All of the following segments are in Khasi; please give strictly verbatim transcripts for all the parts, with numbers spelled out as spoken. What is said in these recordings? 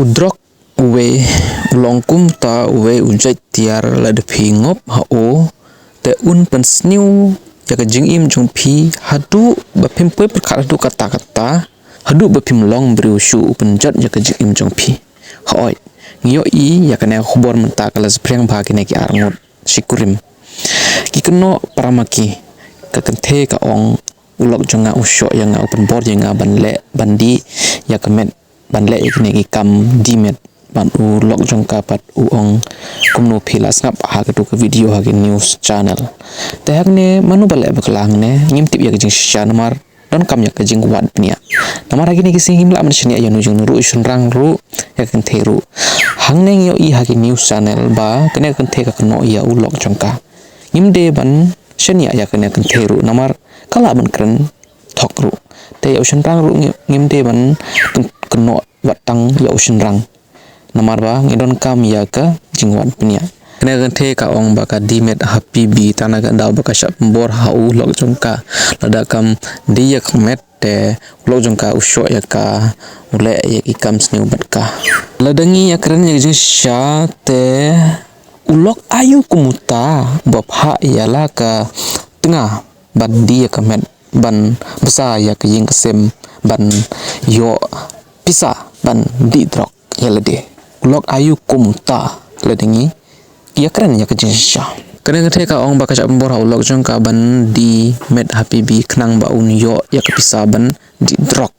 U drok uwei u long kumta uwei u jait tiar, lada phi ngop ha u te un pynsniew ïa ka jingim jong phi haduh ba phim poi pyrkhat haduh katta katta, haduh ba phim long briew shuh u pynjot ïa ka jingim jong phi. Hooid, ngi ïohi ïa kane ka khubor mynta ka la saphriang bha kine ki arngut shi kurim. Ki kynnoh para ma ki, ka kynthei ka ong, u lok jong nga u shoh ïa nga, u pynbor ïa nga ban leh ban dih ïa ka met, ban leh ïa kine ki kam dih met. Bad u lok jong ka pat u ong kumno, phi la sngap ha katu ka video ha ki news channel. Te hangne mano ba leh bakla hangne, ngim tip ïa ka jingshisha namar donkam ïa ka jingwad bniah. Namar ha kine ki sngi ngim lah ban shaniah ïa uno jong uno ruh, u shynrang ruh, ïa ka kynthei ruh. Hangne ngi ïohi ha ki news channel ba kane ka kynthei ka kynnoh ïa u lok jong ka. Ngim dei ban shaniah ïa kane ka kynthei ruh namar ka lah ban kren thok ruh. Te ïa u shynrang ruh ngi-, ngim dei ban kyn-, kynnoh wat tang ïa u shynrang. Namar ba ngi donkam ïa ka jingwad bniah. Kane ka kynthei ka ong ba ka dih met ha P B tang na ka daw ba ka shah pynbor ha u lok jong ka. Lada kam dih ïa ka met te u lok jong ka u shoh ïa ka, u leh ïa ki kam sniew bad ka. Lada ngi ïakren ïa ka jingshisha te u lok aiu kum uta ba phah ïa la ka tnga ban dih ïa ka met, ban bsa ïa ka ïing ka sem, ban ïoh pisa ban dih drok ïa lade. U lok aiu kum uta lada ngi ïakren ïa ka jingshisha. Kane ka kynthei ka ong ba ka shah pynbor ha u lok jong ka ban dih met ha P B khnang ba un ïoh ïa ka pisa ban dih drok.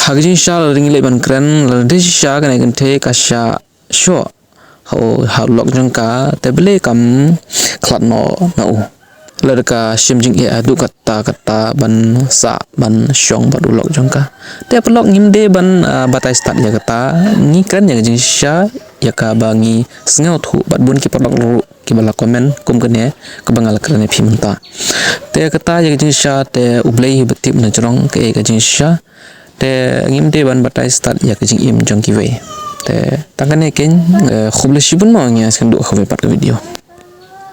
Ha ka jingshisha lada ngi leit ban kren, lada shisha kane ka kynthei ka shah shoh ha u, ha u lok jong ka, te balei kam khlad noh na u? Lada ka shim jingeh haduh katta katta ban sah ban shong bad u lok jong ka. Te paralok, ngim dei ban, ah, batai stad ïa kata, ngi kren ïa ka jingshisha ïa kaba ngi sngewthuh bad bun ki paralok ruh kiba la comment kum kane kaba nga la kren ïa phi mynta. Te kata ïa ka jingshisha te U Blei hi ba tip na jrong kaei ka jingshisha. Te ngim dei ban batai stad ïa ka jingim jong kiwei. Te tang kane keiñ, eh, khublei shibun mo, ngi ïa sngewdon ha kawei pat ka video.